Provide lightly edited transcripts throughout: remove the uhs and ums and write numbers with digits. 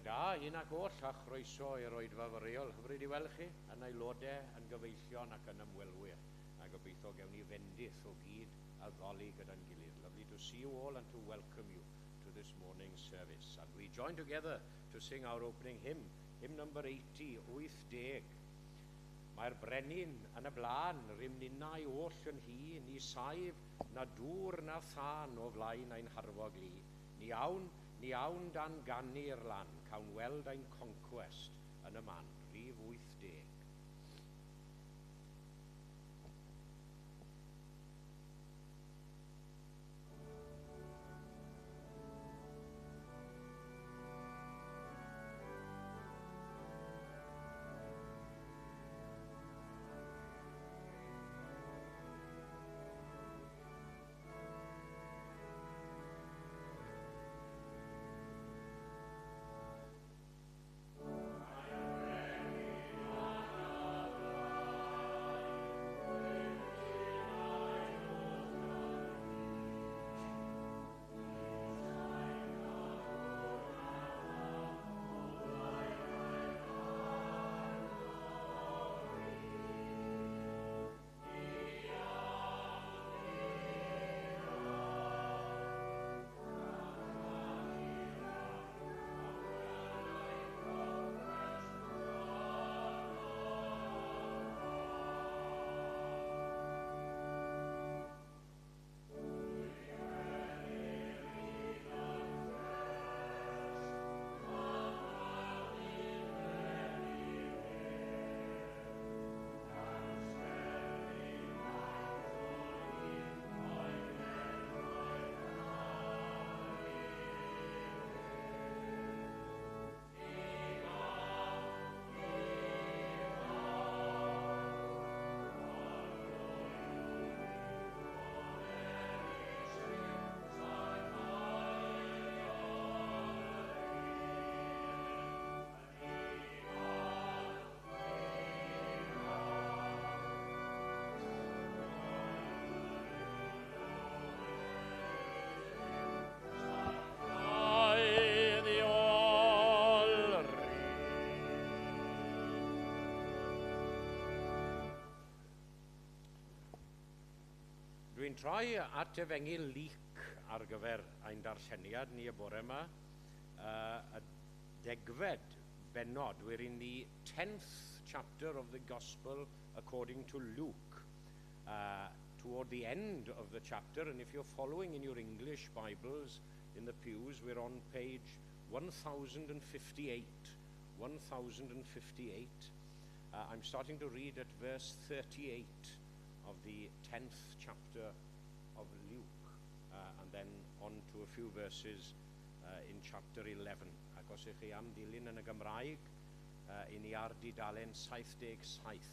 Da, un ac oll a chroeso i'r oedfa foreol. Hyfryd i weld chi yn aelodau, yn gyfeillion ac yn ymwelwyr. A gobeithio gewn ni fendith o gyd addoli gyda'n gilydd. Lovely to see you all and to welcome you to this morning's service. And we join together to sing our opening hymn, hymn number 80, 80. Mae'r brenin yn y blaen, rym ninnau oll yn hi, ni saif na dŵr na thân o flaen ein harfog lu. Ni awn, ni awn dan ganu'r lan, cawn weld ein concwest yn y man, rhif 80. Dwi'n troi at efengyl Luc ar gyfer ein darlleniad ni y bore yma. Y degfed bennod. We're in the 10th chapter of the Gospel according to Luke. Toward the end of the chapter, and if you're following in your English Bibles in the pews, we're on page 1058. 1058. I'm starting to read at verse 38 of the 10th chapter of Luke, and then on to a few verses in chapter 11. Ac os ych chi am ddilyn yn y Gymraeg, i ni ar dudalen 77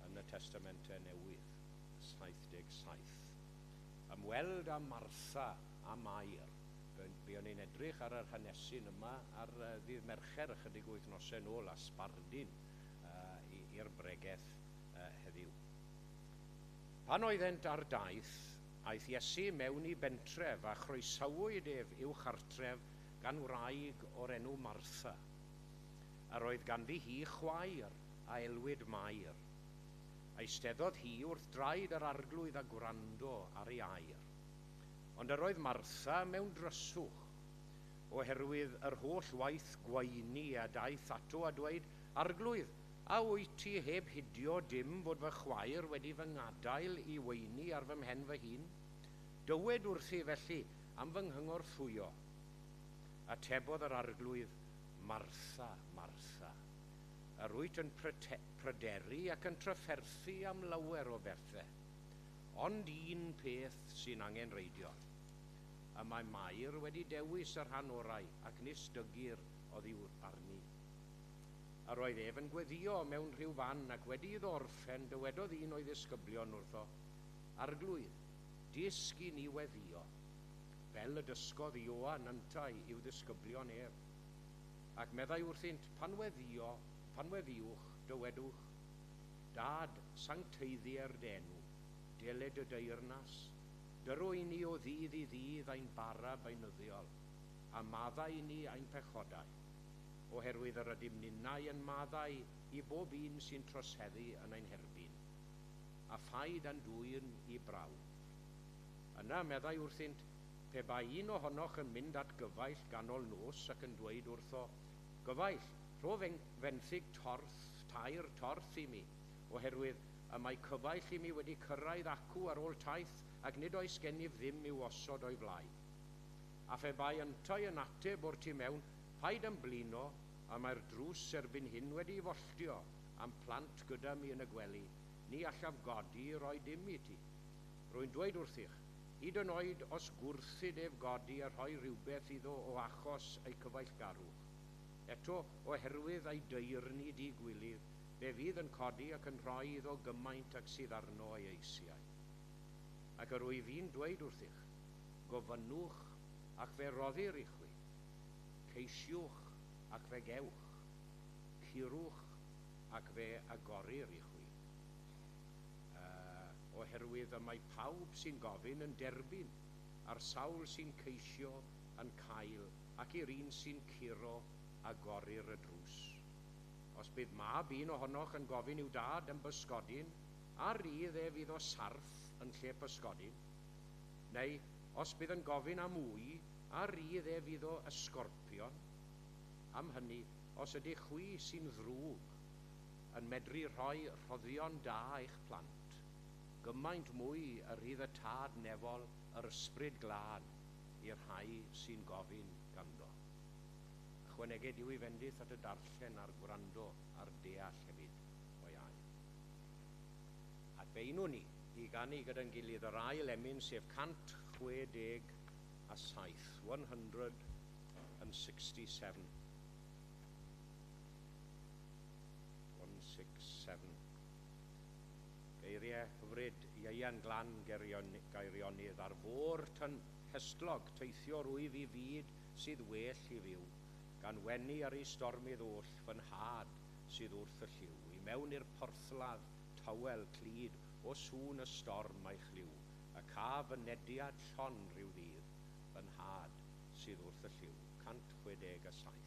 yn y Testamentau Newydd. 77. Ymweld â Martha a Mair. Buon ni'n edrych ar yr hanesyn yma ar ddydd Mercher ychydig wythnosau nôl a sbardun i'r bregeth heddiw. Pan oeddent ar daith, aeth Iesu mewn i bentref a chroesawyd ef i'w chartref gan wraig o'r enw Martha. Yr oedd ganddi hi chwaer a elwid Mair. Eisteddodd hi wrth draed yr arglwydd a gwrando ar ei air. Ond yr oedd Martha mewn dryswch, oherwydd yr holl waith gweini a daeth ato a dweud, Arglwydd, a wyt ti heb hidio dim bod fy chwaer wedi fy ngadael i weini ar fy mhen fy hun? Dywed wrthi felly am fy nghyngorthwyo. Atebodd yr arglwydd, Martha, Martha, yr wyt yn pryderu ac yn trafferthu am lawer o bethau, ond un peth sy'n angenrheidiol. Y mae Mair wedi dewis y rhan orau ac nis dygir oddi arni. Yr oedd ef yn gweddio mewn rhyw fan ac wedi iddo orffen dywedodd un o'i ddisgyblion wrtho, Arglwydd, dysg i ni weddio, fel y dysgodd Ioan yntau i'w ddisgyblion ef. Ac meddai wrthynt, pan weddiwch, dywedwch, Dad, sancteiddier dy enw, deled y deyrnas, dyro i ni o ddydd i ddydd ein bara beunyddiol, a maddau i ni ein pechodau. oherwydd yr ydym ninnau yn maddau i bob un sy'n troseddu yn ein herbyn, a phaid â'n dwyn i brawf. Yna meddai wrthynt, pe bai un ohonoch yn mynd at gyfaill ganol nos ac yn dweud wrtho, gyfaill, rho fenthyg torth, 3 torth i mi, oherwydd y mae cyfaill i mi wedi cyrraedd acw ar ôl taith ac nid oes gennyf ddim i'w osod o'i flaen. A phe bai yntau yn ateb o'r tu mewn, paid yn blino, a mae'r drws erbyn hyn wedi'i folltio am plant gyda mi yn y gwely, ni allaf godi i roi dim i ti. Rwy'n dweud wrthych, hyd yn oed os gwrthyd ef godi a rhoi rhywbeth iddo o achos ei cyfeillgarwch. Eto, oherwydd ei deyrnu digwilydd, fe fydd yn codi ac yn rhoi iddo gymaint ag sydd arno ei eisiau. Ac yr wyf fi'n dweud wrthych, gofynnwch ac fe roddir i chwi, ceisiwch ac fe gewch, curwch ac fe agorir i chwi. Oherwydd y mae pawb sy'n gofyn yn derbyn, a'r sawl sy'n ceisio yn cael, ac i'r un sy'n curo agorir y drws. Os bydd mab un ohonoch yn gofyn i'w dad am bysgodyn, a rydd ef iddo sarff yn lle pysgodyn, neu os bydd yn gofyn am wy, a rydd ef iddo ysgorpion. Am hynny, os ydych chwi sy'n ddrwg yn medru rhoi rhoddion da eich plant, gymaint mwy y rhydd y tad nefol yr ysbryd glân i'r rhai sy'n gofyn ganddo. Ychwaneged yw i fendith at y darllen a'r gwrando a'r deall hefyd o'i air. Ac fe unwn ni i ganu gyda'n gilydd yr ail emyn, sef 167, 167. 167. Geiriau hyfryd Ieuan Glan Geirionydd ar fôr tymhestlog teithio rwyf i fyd sydd well i fyw, gan wenu ar ei stormydd oll fy nhad sydd wrth y lliw, i mewn i'r porthladd tawel clyd o sŵn y storm a'i chlyw, y caf fynediad llon rhyw ddydd, fy nhad sydd wrth y lliw. 167.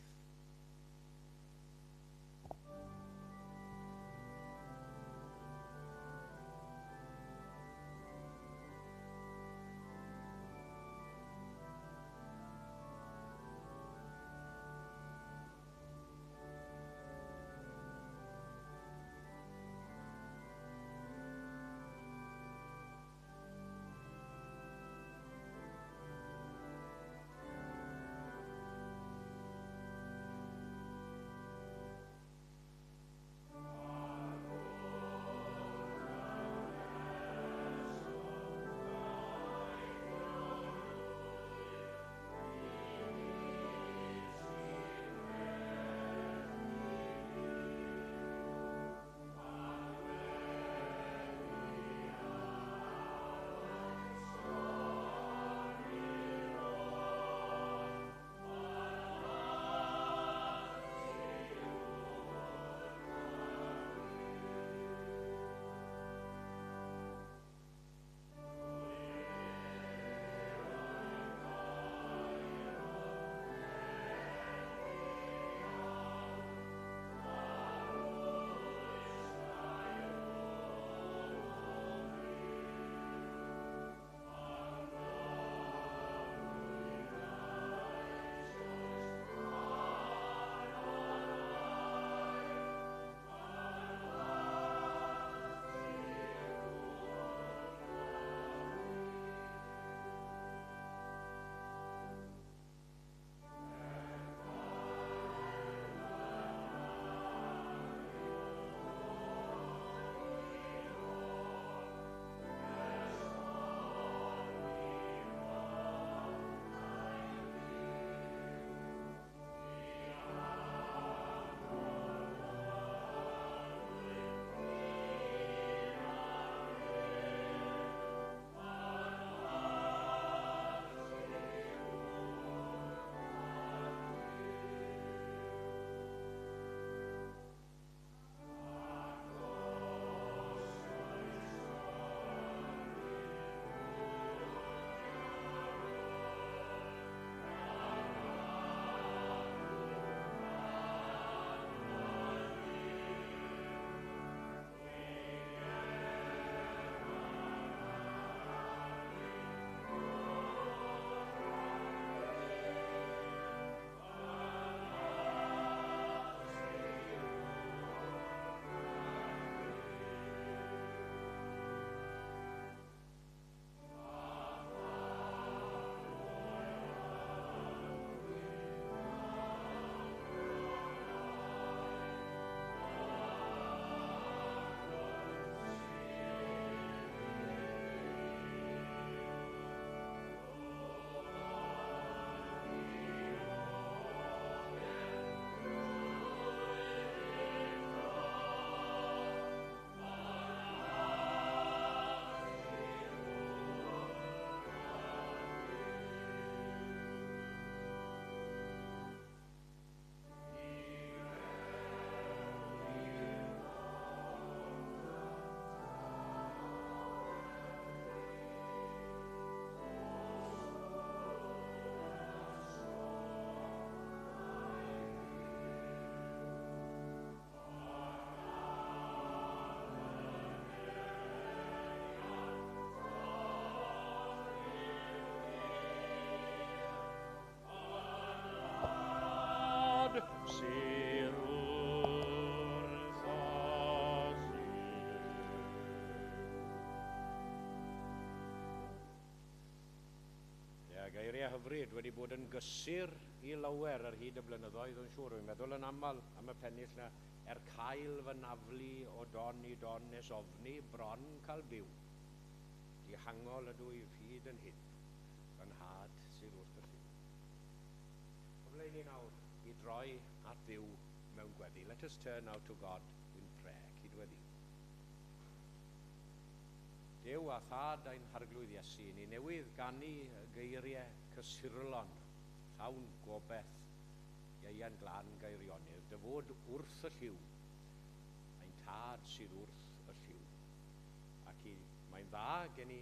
Geiriau hyfryd wedi bod yn gysur i lawer ar hyd y blynyddoedd, yn siŵr. Dwi'n meddwl yn aml am y pennill na, er cael fy naflu o don i don nes ofni bron cael byw. Dihangol ydw i hyd yn hyn, fy nhad sydd wrth y llyw. Cyfle i ni nawr i droi at Dduw mewn gweddi. Let us turn now to God in prayer. Cydweddi. Duw a Thad ein Harglwydd Iesu, ni newydd ganu geiriau cysurlon, llawn gobaith, Ieuan Glan Geirionydd, dy fod wrth y llyw, ein Tad sydd wrth y llyw. Ac i, mae'n dda gen i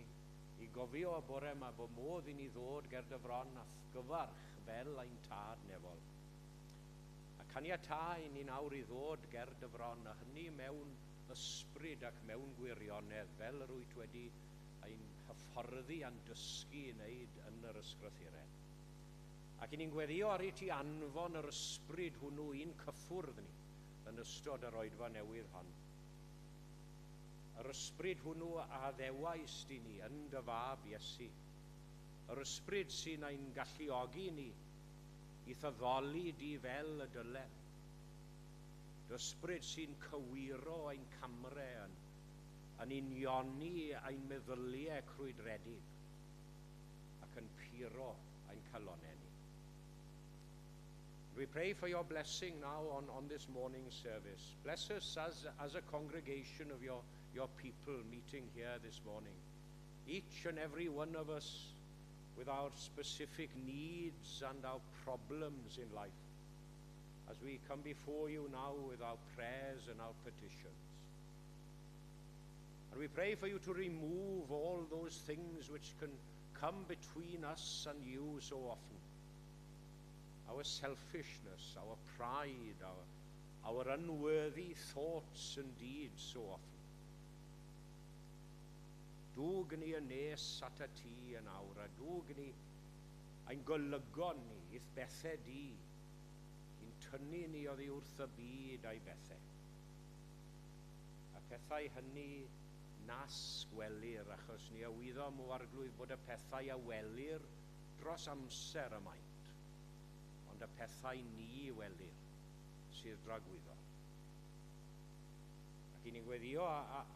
i gofio y bore yma bod modd i ni ddod ger dy fron a gyfarch fel ein Tad nefol. A caniatau i ni nawr i ddod ger dy fron, a hynny mewn ysbryd ac mewn gwirionedd, fel yr wyt wedi ein hyfforddi a'n dysgu i wneud yn yr ysgrythurau. Ac i ni'n gweddio ar i ti anfon yr ysbryd hwnnw i'n cyffwrdd ni yn ystod yr oedfa newydd hon. Yr ysbryd hwnnw a ddewais di ni yn dy fab Iesu. Yr ysbryd sy'n ein galluogi ni i addoli di fel y dylem. Dy ysbryd sy'n cywiro ein camre yn unioni ein meddyliau crwydredig ac yn puro ein calonau ni. We pray for your blessing now on this morning's service. Bless us as a congregation of your people meeting here this morning. Each and every one of us with our specific needs and our problems in life, as we come before you now with our prayers and our petitions. And we pray for you to remove all those things which can come between us and you so often. Our selfishness, our pride, our unworthy thoughts and deeds so often. Dwg ni yn nes at y ti yn awr, a dwg ni ein golygon ni i'th bethau di, i'n tynnu ni oddi wrth y byd a'i bethau. A pethau hynny nas gwelir, achos ni a wyddom o Arglwydd bod y pethau a welir dros amser y maent, ond y pethau ni welir sydd dragwyddol. Ac i ni'n gweddio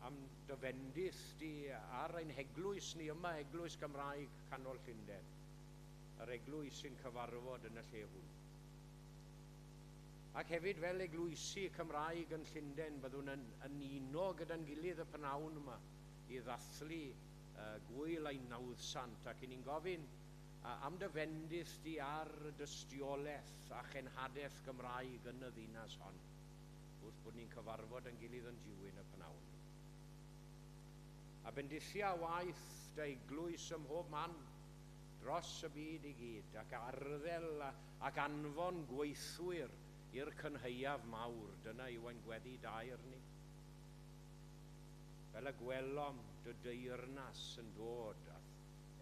am dy fendith di ar ein heglwys ni yma, Eglwys Gymraeg Canol Llundain, yr eglwys sy'n cyfarfod yn y lle hwn. Ac hefyd fel eglwysi Cymraeg yn Llundain, byddwn yn uno gyda'n gilydd y pnawn yma i ddathlu gwyl ein nawddsant, ac i ni'n gofyn am dy fendith di ar y dystiolaeth a chenhadaeth Gymraeg yn y ddinas hon, wrth bod ni'n cyfarfod yn gilydd yn Dewin y pnawn. A bendithia waith dy eglwys ym mhob man dros y byd i gyd, ac arddel ac anfon gweithwyr i'r cynhaeaf mawr. Dyna yw ein gweddi daer ni. Fel y gwelom dy deyrnas yn dod a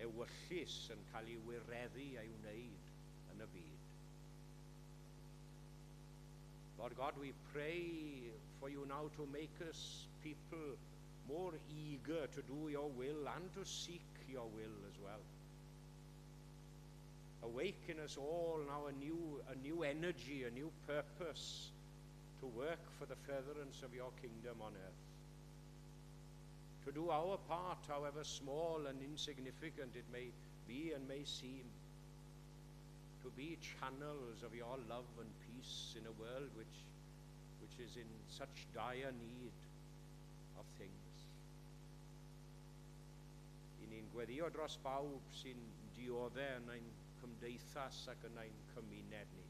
ewyllys yn cael ei wireddu a'i wneud yn y byd. Lord God, we pray for you now to make us people more eager to do your will and to seek your will as well. Awake in us all now a new energy, a new purpose to work for the furtherance of your kingdom on earth. To do our part, however small and insignificant it may be and may seem. To be channels of your love and peace in a world which is in such dire need of things. I ni'n gweddio dros bawb sy'n dioddef yn ein cymdeithas ac yn ein cymuned ni.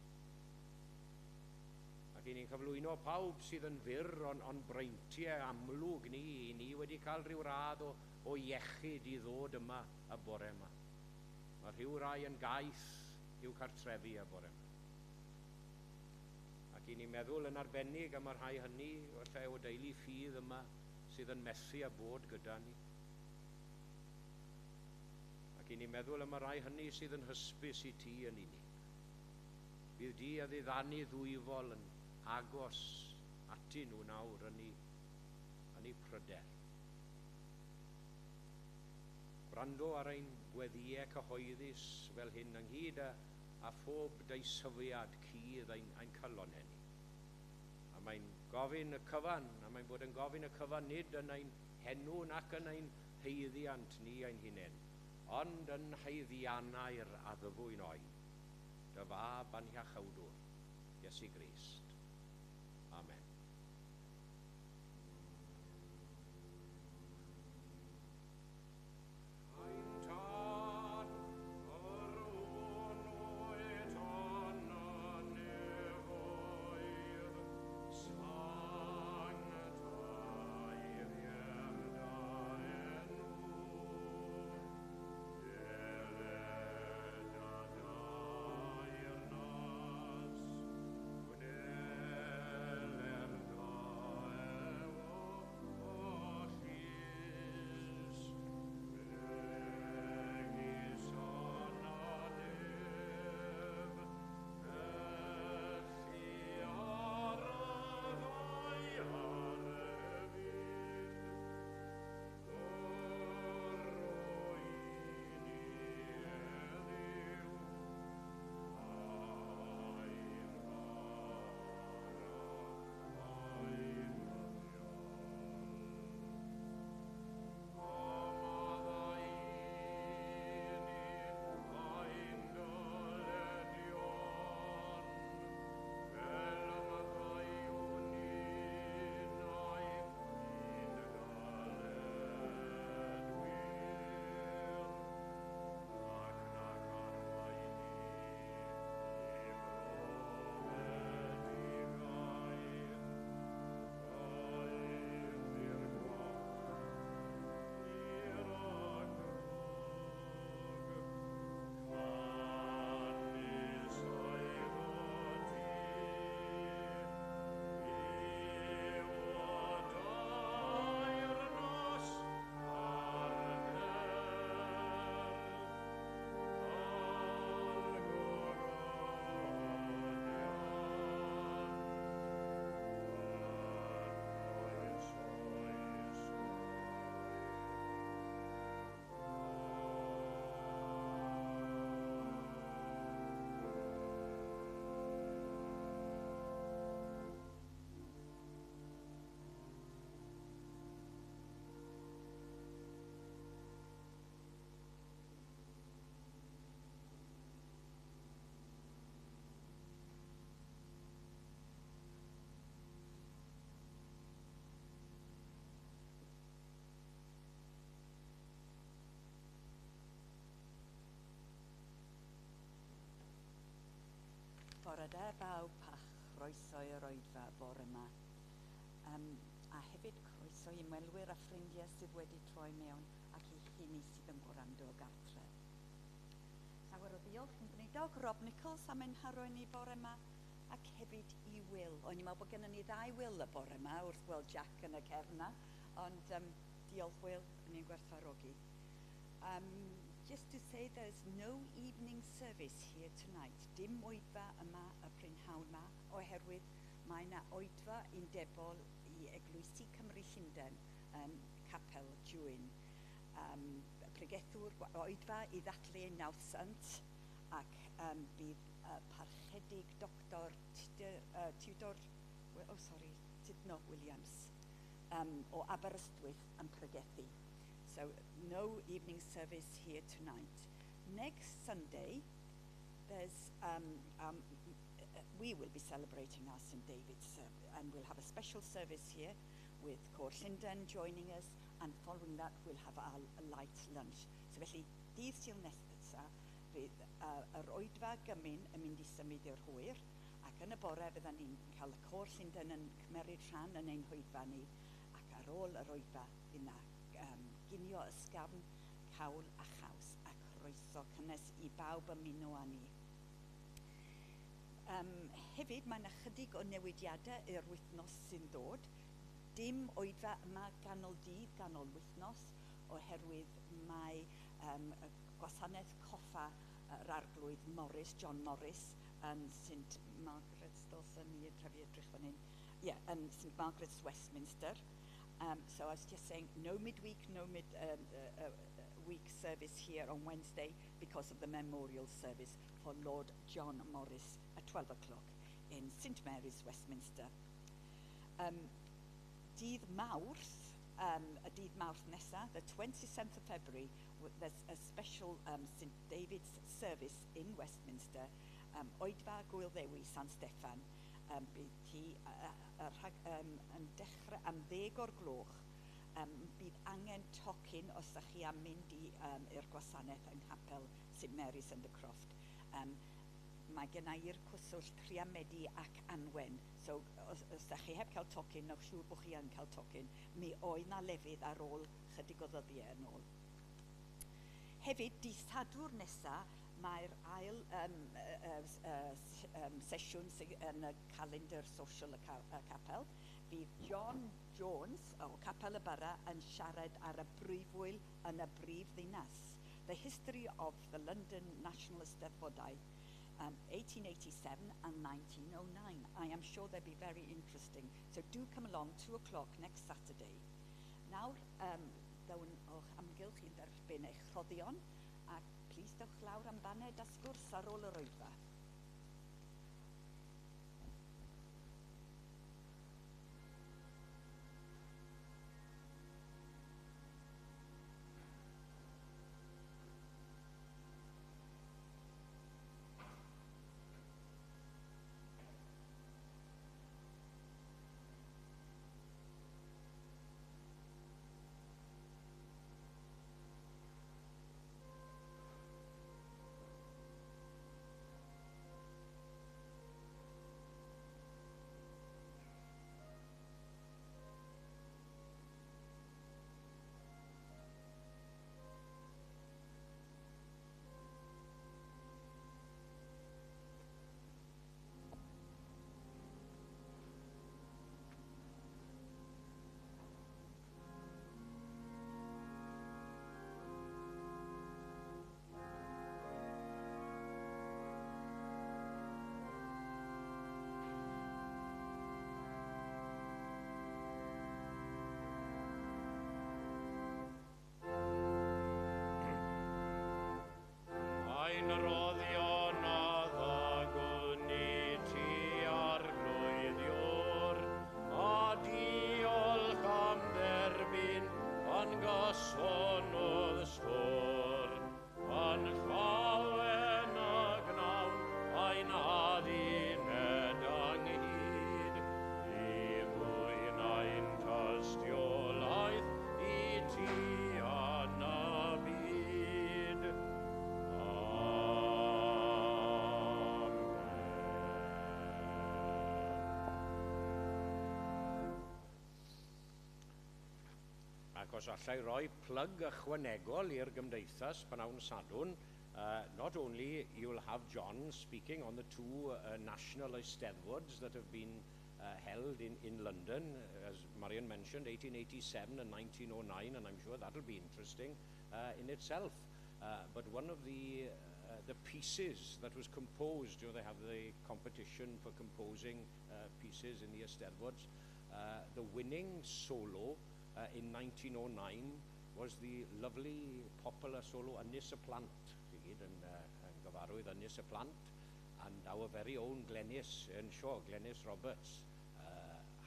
Ac i ni'n cyflwyno pawb sydd yn fyr o'n breintiau amlwg ni, i ni wedi cael rhyw radd o iechyd i ddod yma y bore yma. Mae rhyw rai yn gaeth i'w cartrefi y bore yma. Ac i ni'n meddwl yn arbennig am y rhai hynny, falle o deulu ffydd yma, sydd yn methu a bod gyda ni. Ac i ni'n meddwl am y rhai hynny sydd yn hysbys i ti yn unig. Bydd di a ddiddanu ddwyfol yn agos atyn nhw nawr yn eu pryder. Gwrando ar ein gweddïau cyhoeddus fel hyn ynghyd â phob deisyfiad cudd ein calon hynny. A mae'n gofyn y cyfan, a mae'n bod yn gofyn y cyfan nid yn ein henw nac yn ein haeddiant ni ein hunain, ond yn haeddiannau'r addfwyn oen, dy fab a'n hiachawdwr, Iesu Grist. Amen. Ein Tad, yr hwn wyt yn y nefoedd, sanctaiddier dy enw, deled dy deyrnas, gwneler dy ewyllys, megis yn y nef, felly ar y ddaear hefyd. Rho i ni heddiw ein bara beunyddiol. A maddau i ni ein dyledion, fel y maddeuwn ninnau i'n dyledwyr. Ac nac arwain ni i brofedigaeth, eithr gwaed ni rhag drwg. Canys eiddo ti yw y deyrnas a'r nerth a'r gogoniant yn oes oesoedd. Bore da bawb a chroeso i'r oedfa bore yma. A hefyd croeso i ymwelwyr a ffrindiau sydd wedi troi mewn ac i hynny sydd yn gwrando o gartre. Llawer o ddiolch yn gwneudog Rob Nichols am ein harwain ni bore yma ac hefyd i Will. O'n i'n meddwl bod gennym ni ddau Will y bore yma wrth gweld Jack yn y cefn 'na, ond diolch Will, o'n i'n gwerthfawrogi. Just to say there's no evening service here tonight. Dim oedfa yma y prynhawn yma, oherwydd mae yna oedfa undebol i Eglwysi Cymru Llundain yn Capel Jwyn. Pregethwr oedfa i ddathlu ein nawddsant ac bydd parchedig Dr Tudor, Tudor, oh sorry, Tudno Williams o Aberystwyth yn pregethu. So no evening service here tonight. Next Sunday, we will be celebrating our St David's and we'll have a special service here with Côr Llundain joining us, and following that we'll have our light lunch. So felly, dydd Sul nesaf, fydd yr oedfa gymun yn mynd i symud i'r hwyr, ac yn y bore fyddan ni'n cael y Côr Llundain yn cymeryd rhan yn ein hoedfa ni, ac ar ôl yr oedfa fydd yna ginio ysgafn, cawl a chaws, a croeso cynnes i bawb ymuno â ni. Hefyd, mae yna chydig o newidiadau i'r wythnos sy'n dod. Dim oedfa yma ganol dydd, ganol wythnos, oherwydd mae y gwasanaeth coffa yr arglwydd Morris, John Morris, yn St Margaret's, dylsen ni trefi edrych fan hyn, yeah, yn St Margaret's Westminster. So I was just saying, no midweek, no mid midweek service here on Wednesday because of the memorial service for Lord John Morris at 12 o'clock in St Mary's, Westminster. Dydd Mawrth, y dydd Mawrth nesa, the 27th of February, there's a special St David's service in Westminster, Oedfa Gwyl Ddewi San Steffan. Bydd hi yn dechrau am 10:00. Bydd angen tocyn os ydych chi am mynd i'r gwasanaeth yng Nghapel St Mary's and the Croft. Mae gen i'r cwswllt Rhiamedi ac Anwen. So, os ydych chi heb cael tocyn, newch siŵr bod chi yn cael tocyn. Mi oedd na lefydd ar ôl chydig o ddyddiau yn ôl. Hefyd, dydd Sadwrn nesaf, mae'r ail sesiwn yn y calendar social y capel. Fydd John Jones o Capel y Borough yn siarad ar y brifwyl yn y brif ddinas. The History of the London National Eisteddfodau, 1887 and 1909. I am sure they'll be very interesting. So do come along, 2 o'clock next Saturday. Nawr, down o'ch amgylch i dderbyn eich rhoddion, a plis dewch lawr am baned a sgwrs ar ôl yr oedfa. Ein roddion a ddagwn i ti Arglwydd Iôr, a diolch am dderbyn yn gyson o'dd stôr. Yn llawen y gnawn ein adduned ynghyd, i ddwyn ein tystiolaeth i ti yn y byd. Amen. Ac os allai roi plug ychwanegol i'r gymdeithas pnawn Sadwrn, not only you'll have John speaking on the two national eisteddfods that have been held in London, as Marion mentioned, 1887 and 1909, and I'm sure that'll be interesting in itself. But one of the pieces that was composed, they have the competition for composing pieces in the eisteddfods, the winning solo in 1909 was the lovely popular solo Ynys y Plant, chi gyd yn gyfarwydd Ynys y Plant, and our very own Glenys Earnshaw, Glenys Roberts,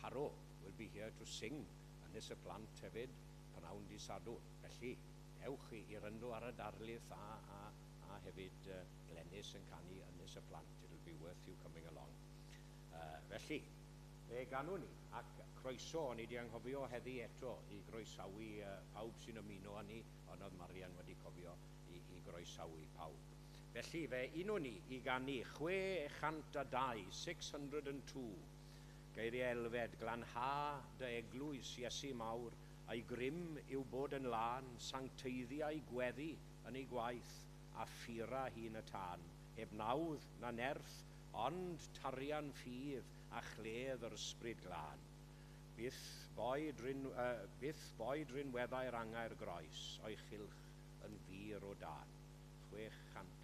Harrow, will be here to sing Ynys y Plant hefyd, pnawn dydd Sadwrn. Felly, ewch i wrando ar y darlith a hefyd Glenys yn canu Ynys y Plant. It'll be worth you coming along. Felly, fe ganwn ni, ac croeso, o'n i wedi anghofio heddi eto i groesawu pawb sy'n ymuno â ni, ond oedd Marian wedi cofio i groesawu pawb. Felly, fe unwn ni i ganu 602, 602, geiriau Elfed, glanha dy eglwys Iesu mawr, a'i grym yw bod yn lân, sancteiddiau gweddi yn ei gwaith, a phura hi'n y tân, heb nawdd na nerth, ond tarian ffydd a chledd yr ysbryd glân. Byth boed rinweddau'r angau'r groes, o'i chylch yn fur o dan. 602.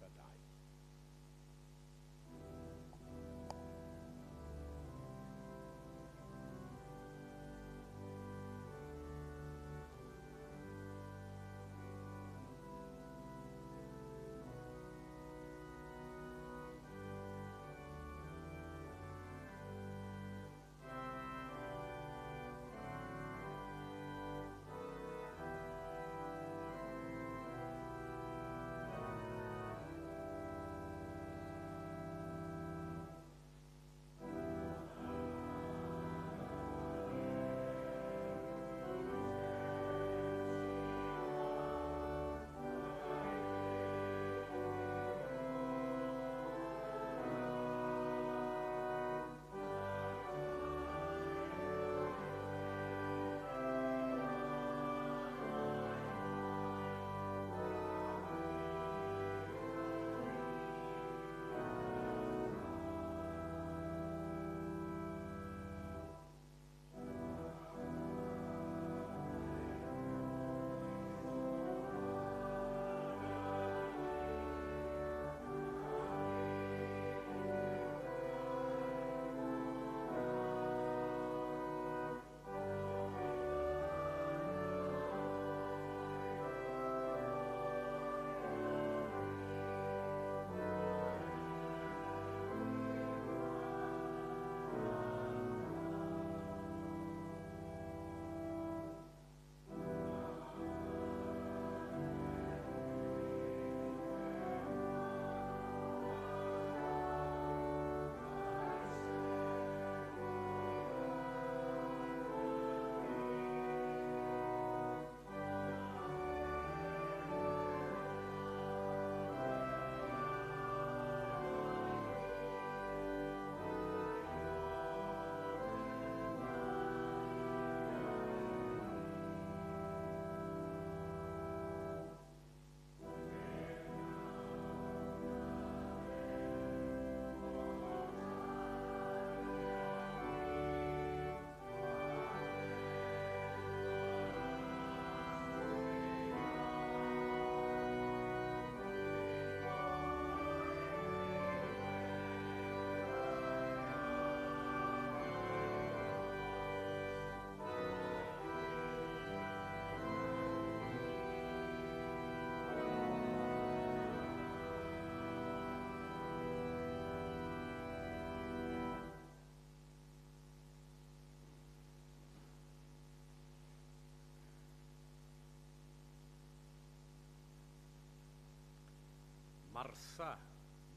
Martha,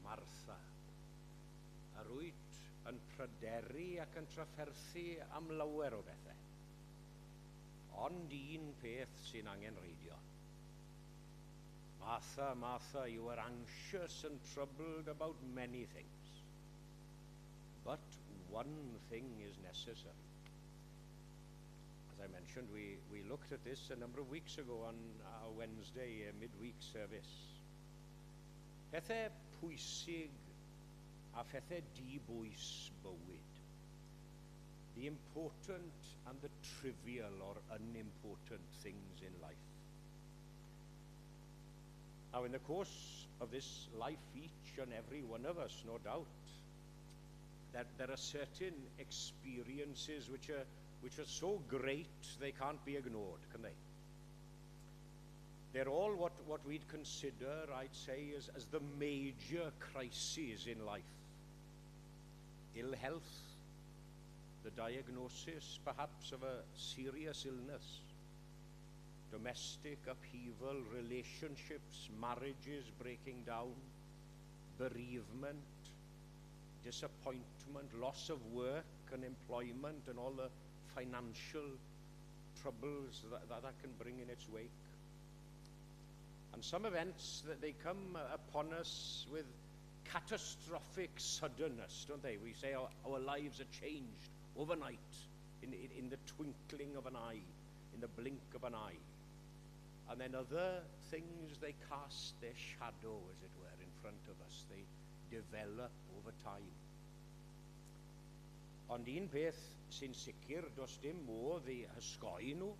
Martha, yr wyt yn pryderu ac yn trafferthu am lawer o bethau. Ond un peth sy'n angenrheidiol. Martha, Martha, you are anxious and troubled about many things. But one thing is necessary. As I mentioned, we looked at this a number of weeks ago on our Wednesday midweek service. Pethau pwysig a phethau dibwys bywyd. The important and the trivial or unimportant things in life. Now, in the course of this life, each and every one of us, no doubt, that there are certain experiences which are so great they can't be ignored, can they? They're all what we'd consider, I'd say, as the major crises in life. Ill health, the diagnosis perhaps of a serious illness, domestic upheaval, relationships, marriages breaking down, bereavement, disappointment, loss of work and employment, and all the financial troubles that can bring in its wake. And some events, that they come upon us with catastrophic suddenness, don't they? We say our lives are changed overnight, in the twinkling of an eye, in the blink of an eye. And then other things, they cast their shadow, as it were, in front of us. They develop over time. Ond un peth sy'n sicr, does dim modd i hysgoi nhw.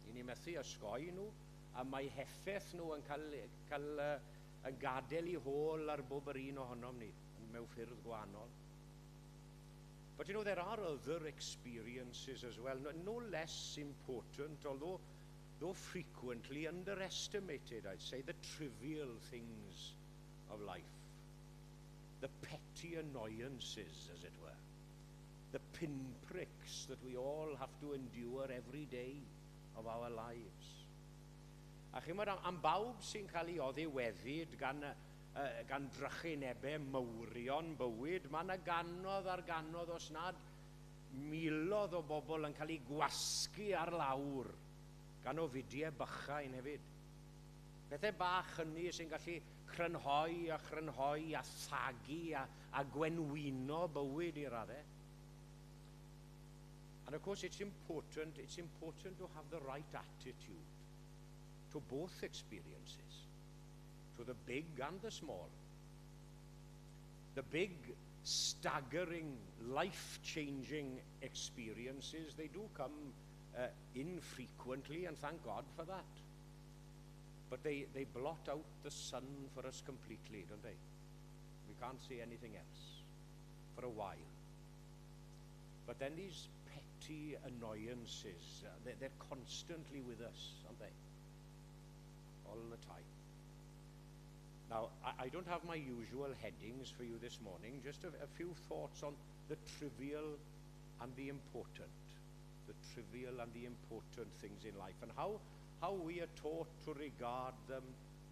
I ni methu ysgoi nhw, a mae heffaith nhw yn cael yn gadael eu hôl ar bob yr un ohonom ni, mewn ffyrdd gwahanol. But there are other experiences as well, no less important, although though frequently underestimated, I'd say, the trivial things of life, the petty annoyances, as it were, the pinpricks that we all have to endure every day of our lives. A chi'mod, am bawb sy'n cael ei oddiweddyd gan drychinebau mawrion bywyd, mae yna ganodd ar ganodd, os nad miloedd o bobl yn cael ei gwasgu ar lawr gan ofidiau bychain hefyd. Pethau bach hynny sy'n gallu crynhoi a chrynhoi a thagu a gwenwyno bywyd i raddau. And of course, it's important to have the right attitude to both experiences, to the big and the small. The big, staggering, life-changing experiences, they do come infrequently, and thank God for that. But they blot out the sun for us completely, don't they? We can't see anything else for a while. But then these petty annoyances, they're constantly with us, aren't they? All the time. Now, I don't have my usual headings for you this morning, just a few thoughts on the trivial and the important. The trivial and the important things in life, and how we are taught to regard them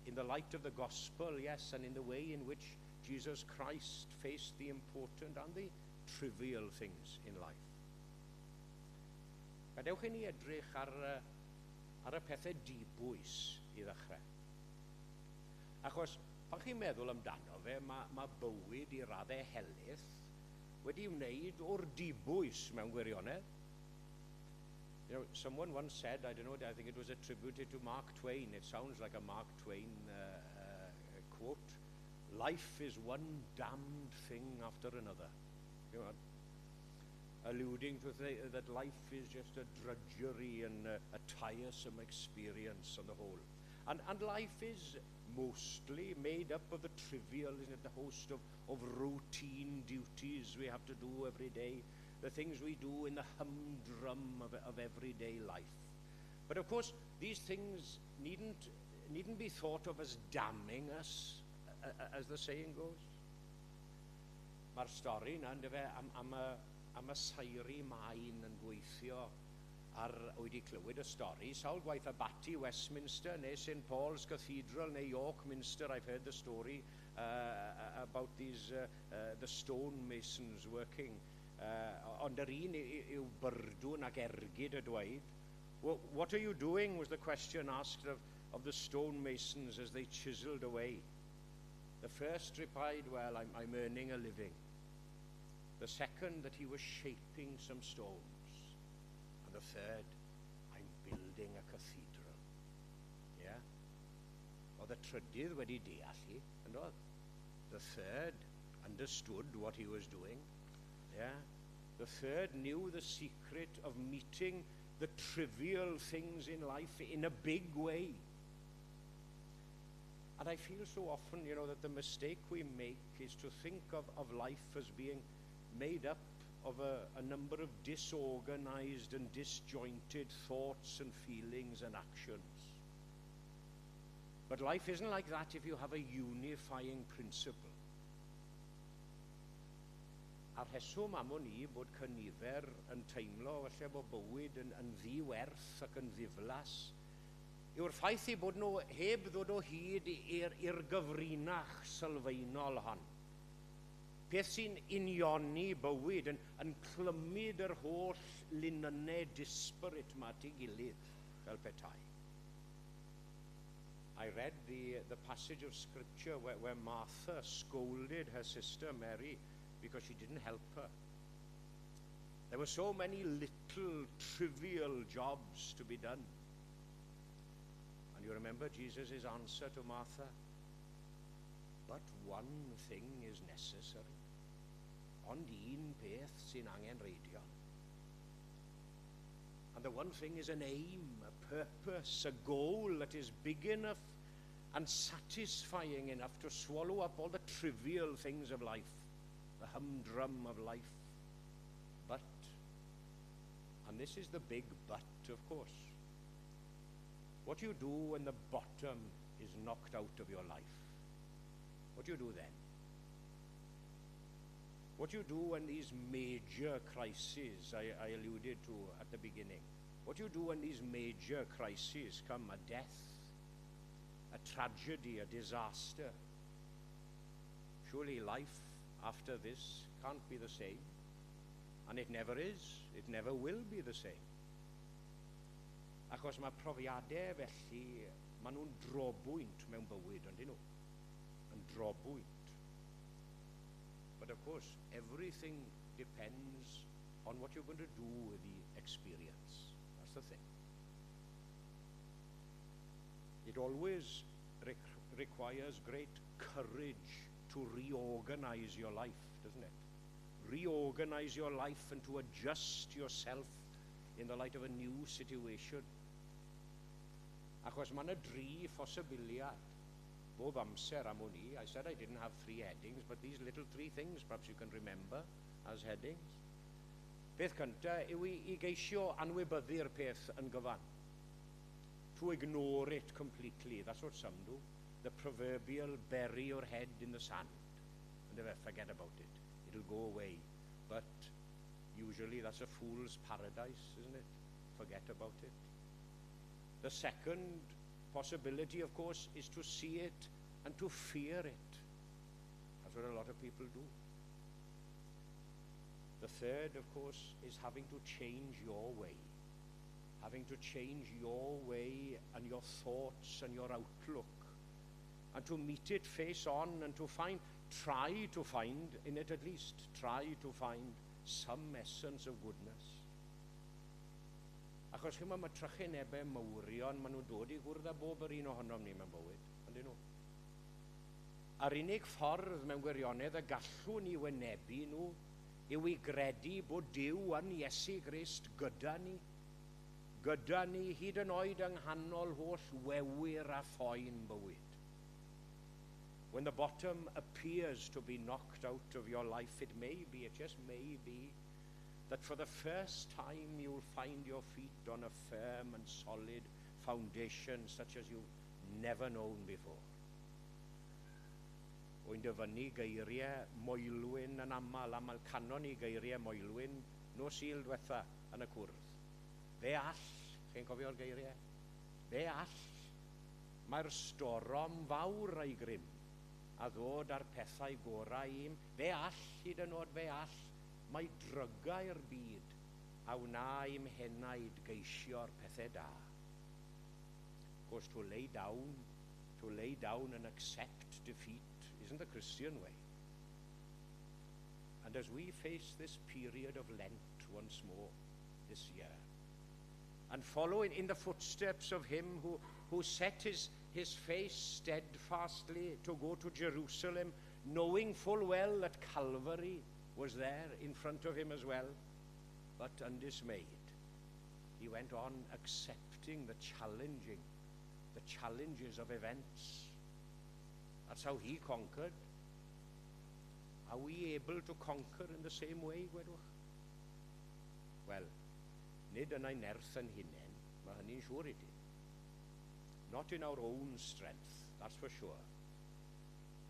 in the light of the gospel, yes, and in the way in which Jesus Christ faced the important and the trivial things in life. Gadewch i ni edrych ar y pethau dibwys i ddechrau. Achos, pan chi'n meddwl amdano fe, mae bywyd i raddau helaeth wedi wneud o'r dibwys mewn gwirionedd. Someone once said, I don't know, I think it was attributed to Mark Twain. It sounds like a Mark Twain quote. "Life is one damned thing after another." Alluding to that life is just a drudgery and a tiresome experience on the whole. And life is mostly made up of the trivial, isn't it? The host of routine duties we have to do every day, the things we do in the humdrum of everyday life. But of course, these things needn't be thought of as damning us, as the saying goes. Mae'r stori yna, yndyfe, am y seiri maen yn gweithio Ar wedi clywed y stori, sawl gwaith Abaty Westminster neu St Paul's Cathedral neu York Minster, I've heard the story about the stone masons working. Ond yr un yw byrdwn ac ergyd y dweud. "Well, what are you doing?" was the question asked of the stone masons as they chiseled away. The first replied, "Well, I'm earning a living." The second, that he was shaping some stones. And the third, "I'm building a cathedral." Yeah? Oedd y trydydd wedi deall hi, yn oedd? The third understood what he was doing. Yeah? The third knew the secret of meeting the trivial things in life in a big way. And I feel so often that the mistake we make is to think of life as being made up of a number of disorganized and disjointed thoughts and feelings and actions. But life isn't like that if you have a unifying principle. A'r rheswm am wn i bod cynifer yn teimlo falle bod bywyd yn ddiwerth ac yn ddiflas yw'r ffaith eu bod nhw heb ddod o hyd i'r gyfrinach sylfaenol hon. Peth sy'n unioni bywyd, yn clymyd yr holl linynnau disparate 'ma at ei gilydd fel petai. I read the passage of scripture where Martha scolded her sister Mary because she didn't help her. There were so many little trivial jobs to be done. And you remember Jesus' answer to Martha? "But one thing is necessary." Ond un peth sy'n angenrheidiol. And the one thing is an aim, a purpose, a goal that is big enough and satisfying enough to swallow up all the trivial things of life, the humdrum of life. But, and this is the big but, of course, what do you do when the bottom is knocked out of your life? What do you do then? What do you do when these major crises I alluded to at the beginning, what do you do when these major crises come, a death, a tragedy, a disaster? Surely life after this can't be the same. And it never is. It never will be the same. Achos mae profiadau felly, maen nhw'n drobwynt mewn bywyd, on'd nhw? Yn drobwynt. But of course, everything depends on what you're going to do with the experience. That's the thing. It always requires great courage to reorganize your life, doesn't it? Reorganize your life and to adjust yourself in the light of a new situation. Achos mae yna dri phosibiliad bob amser am wn i. I said I didn't have three headings, but these little three things perhaps you can remember as headings. Peth cyntaf yw i geisio anwybyddu'r peth yn gyfan. To ignore it completely. That's what some do. The proverbial bury your head in the sand. And never forget about it. It'll go away. But usually that's a fool's paradise, isn't it? Forget about it. The second possibility, of course, is to see it and to fear it. That's what a lot of people do. The third, of course, is having to change your way. Having to change your way and your thoughts and your outlook. And to meet it face on and to find, try to find, in it at least, try to find some essence of goodness. Achos chi'mod, mae trychinebau mawrion, maen nhw'n dod i gwrdd â bob yr un ohonom ni mewn bywyd. Ydyn nhw? A'r unig ffordd mewn gwirionedd y gallwn ni wynebu nhw yw i gredu bod Duw yn Iesu Grist gyda ni. Gyda ni hyd yn oed yng nghanol holl wewyr a phoen bywyd. When the bottom appears to be knocked out of your life, it may be, it just may be, that for the first time you'll find your feet on a firm and solid foundation such as you've never known before. Wy'n dyfynnu geiriau Moelwyn yn aml, aml canon ni geiriau Moelwyn nos Sul diwetha yn y cwrdd. Fe all, chi'n cofio'r geiriau? Fe all, mae'r storom fawr a'i grym a ddod â'r pethau gorau i'm. Fe all, hyd yn oed fe all, mae drygau'r byd a wna i'm henaid geisio'r pethau da. Of course, to lay down and accept defeat isn't the Christian way. And as we face this period of Lent once more this year, and following in the footsteps of him who set his face steadfastly to go to Jerusalem, knowing full well that Calvary was there in front of him as well, but undismayed, he went on accepting the challenges of events. That's how he conquered. Are we able to conquer in the same way, gwedwch? Wel, nid yn ein nerth ein hunain, mae hynny'n siŵr i ti. Not in our own strength, that's for sure.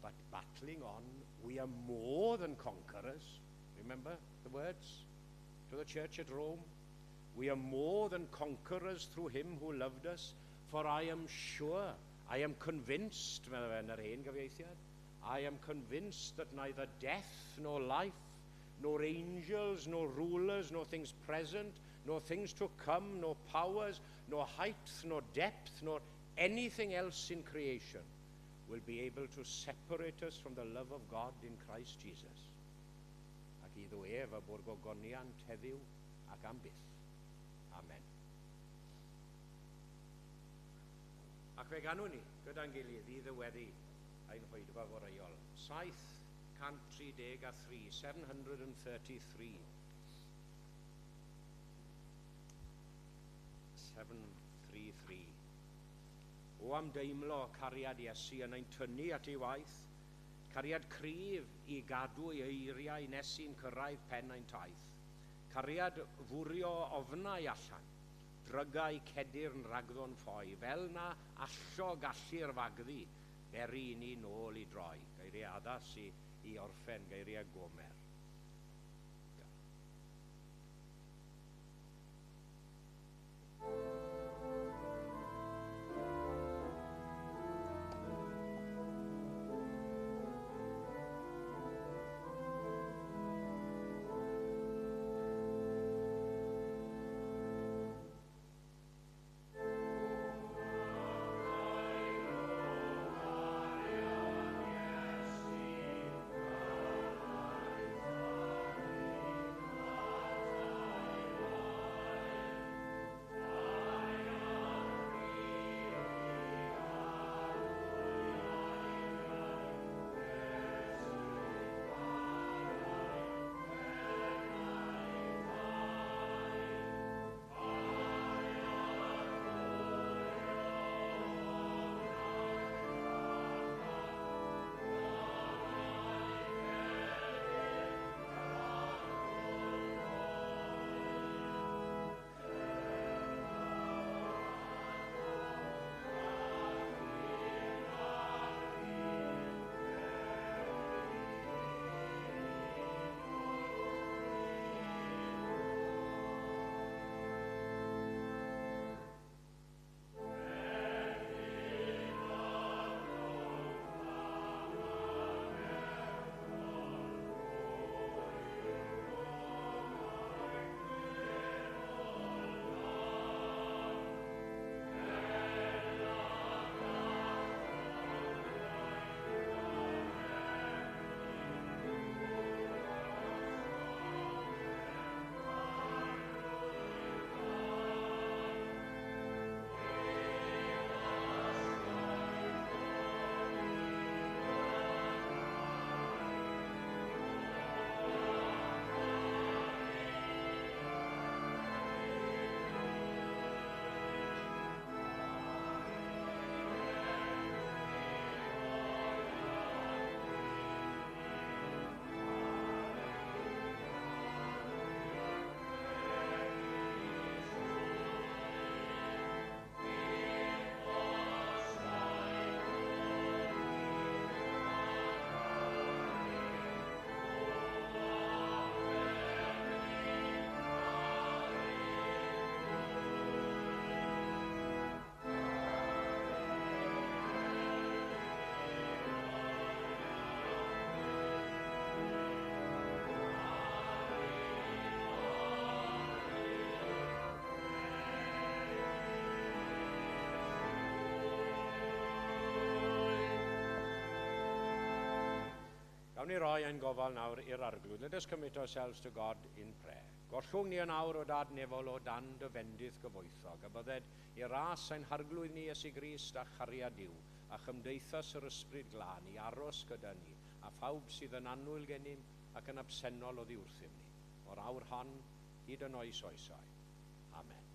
But battling on, we are more than conquerors. Remember the words to the church at Rome? We are more than conquerors through him who loved us, for I am sure, I am convinced, meddai fe yn yr hen gyfieithiad, I am convinced that neither death nor life, nor angels, nor rulers, nor things present, nor things to come, nor powers, nor height, nor depth, nor anything else in creation will be able to separate us from the love of God in Christ Jesus. Ac iddo ef y bo'r gogoniant heddiw ac am byth. Amen. Ac fe ganwn ni gyda'n gilydd i ddiweddu ein hoedfa foreuol. 733, 733. 733. O am deimlo cariad Iesu yn ein tynnu at ei waith, cariad cryf i gadw ei eiriau nes i'n cyrraedd pen ein taith, cariad fwrio ofnau allan, drygau cedyrn rhagddo'n ffoi, fel na allo gallu'r fagddu, beri i ni nôl i droi. Geiriau addas i orffen, geiriau Gomer. Yes. Gawn ni roi ein gofal nawr i'r Arglwydd. Let us commit ourselves to God in prayer. Gollwng ni yn awr, O Dad nefol, o dan dy fendith gyfoethog, a bydded i ras ein Harglwydd ni Iesu Grist a chariad Duw, a chymdeithas yr Ysbryd Glân i aros gyda ni, a phawb sydd yn annwyl gennym ac yn absennol oddi wrthym ni, o'r awr hon hyd yn oes oesau. Amen.